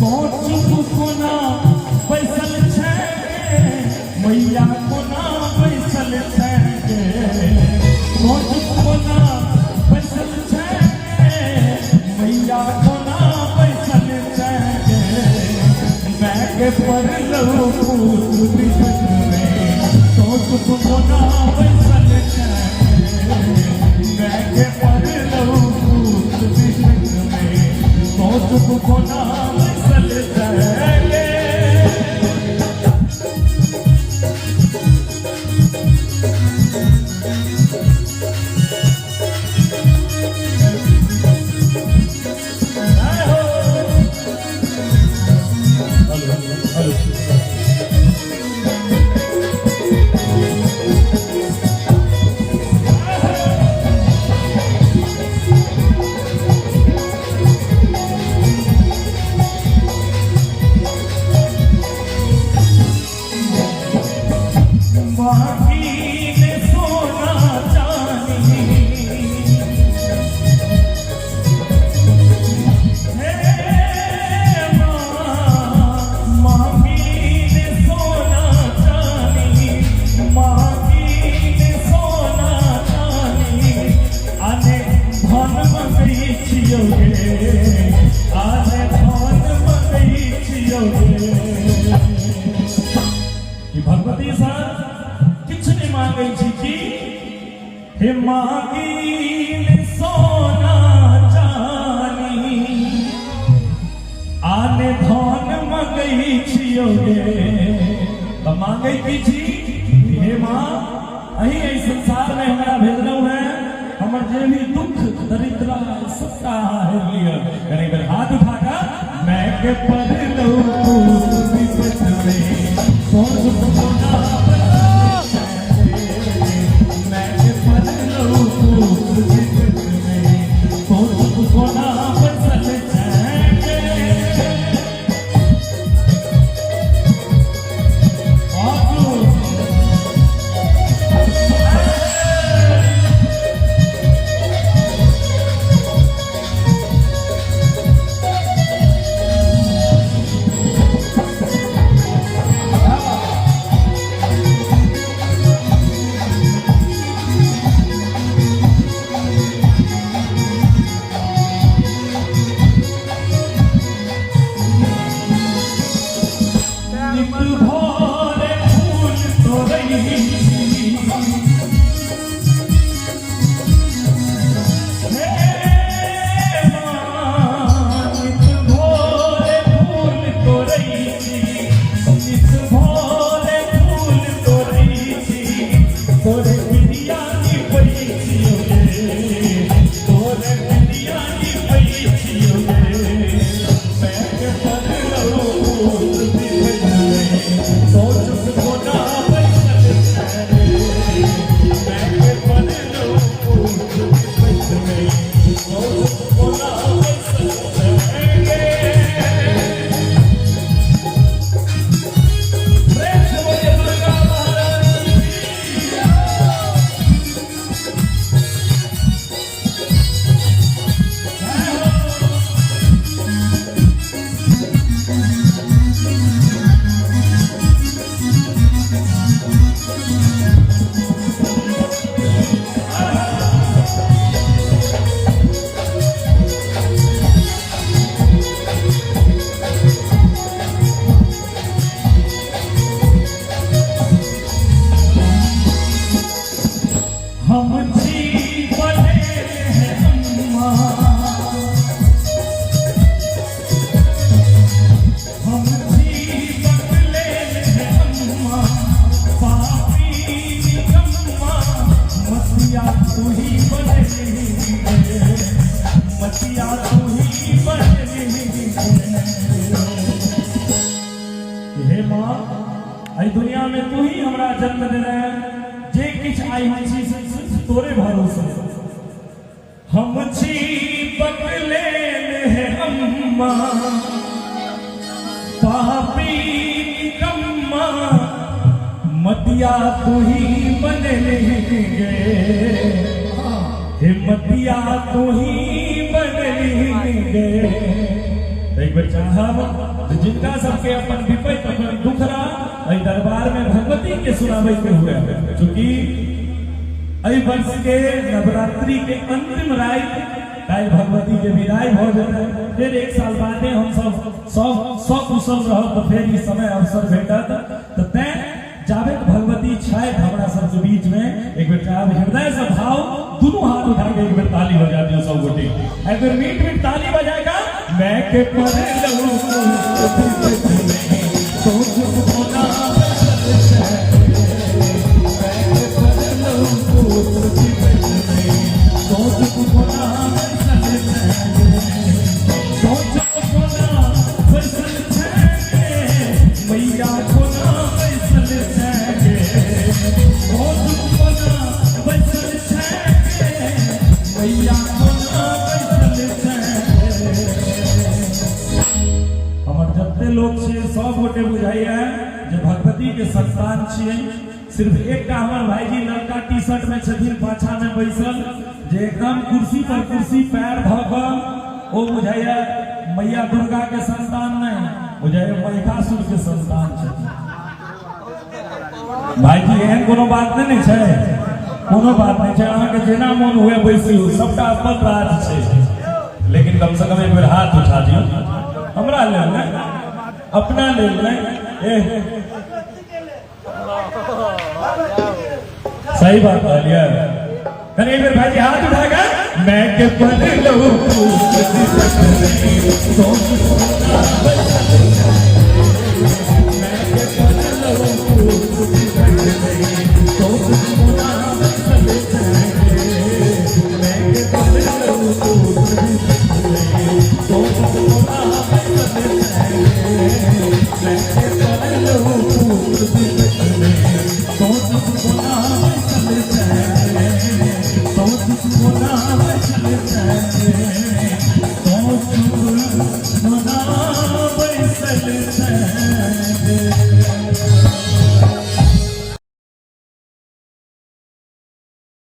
तो चुप कोना बैसल छै मैया कोना बैसल छै तो चुप कोना बैसल छै मैया कोना बैसल छै मैं के पड़लौ पूत विपत में तो चुप कोना बैसल छै मैं के पड़लौ पूत विपत में तो चुप कोना बैसल छै। जय हो। Hello hello. मांगी ने सोना चांदी हे माँ, मांगी ने सोना चांदी, मांगी ने सोना चांदी, आने धन मंगै छियौ गे, आने धन मंगै छियौ गे। कि भगवती सँ किछु नहि मांगै छी की हे मांगी ने सोना चानी आने धन मंगै छियौ गे। तऽ मांगै की छी? हे माँ, अहीं एहि संसार में हमरा भेजलहुँ हैं, हमर जे भी दुख दरिद्र सबटा अहाँ हेर लिअ। कनि बेर हाथ उठा कऽ मैं के पड़लौ पूत विपत में तो चुप कोना बैसल छै, मैं के पड़लौ पूत विपत में तो चुप कोना बैसल छै। बाजू। नित भोरे फूल तोड़ै छी हे माँ, नित भोरे फूल तोड़ै छी, नित भोरे फूल तोड़ै छी, तोरे बिरिया निपै छियौ गे, तोरे बिरिया निपै छियौ गे। मैं के पड़लौ पूत विपत में तो चुप कोना बैसल छै, मैं के पड़लौ पूत विपत में तो चुप कोना बैसल छै गे। प्रेम से बोलिए दुर्गा महारानी की। जय हो। हम छी बनेल है अम्मा, हम छी बदलेल है अम्मा, पापी निकम्मा, मतिया तू ही बनेली गे, मतिया तू ही बनेली गे। हे माँ, एहि दुनिया में तू ही हमरा जन्म देने, जे किछु आइ हम छी से सिर्फ तोरे भरोसे। हम छी बकलेल है अम्मा, पापी निकम्मा, मतिया तू ही बनेली गे, हे मतिया तू ही बनेली गे। एक बेर चाहब जे जिनका सबके अपन विपैत अपन दुखड़ा एहि दरबार में भगवती के सुनाबै के हुए, चूंकि एहि वर्ष के नवरात्रि के अंतिम राति काल्हि भगवती के विदाई भऽ जेतै। फेर एक साल बादे हम सब सब सकुशल रहब तऽ फेर ई समय अवसर भेटत। तऽ तैं जाबे भगवती छथि हमरा सबके बीच में, एक बेर चाहब हृदय से भाव दुनू हाथ उठा के एक बेर ताली बजा दियो सब गोटे। एक बेर मीठ मीठ ताली बजाएगा। मैं के पर लहू सोच कोना मैं के पर लहू सोच कोना सोच कोना बैसल छै मैया कोना बैसल छै सोच कोना बैसल छै मैया कोना बैसल छै। हमर जते लोक छै सब गोटे बुझाइया जे भगवती के संतान छियै। सिर्फ एकटा हमर भाईजी ललका टी शर्ट में छथिन पाछा में बैसल, जे एकदम कुर्सी पर कुर्सी पैर धऽ कऽ, ओ बुझाइया मैया दुर्गा के संतान नहीं, बुझाइया महिषासुर के संतान छथिन। भाईजी एहन कोनो बात नहीं ने छै, कोनो बात नहीं छै, अहाँके जेना मोन हुए बैसियो, सबटा अपन राज छै, लेकिन कम से कम एक बेर हाथ उठा दियौ हमरा लेल ने, अपना लेल ने। ए सही बात कहलियै। कनी एक बेर भाईजी हाथ उठा के मैं के पर लहू मैं के पर लहू सोच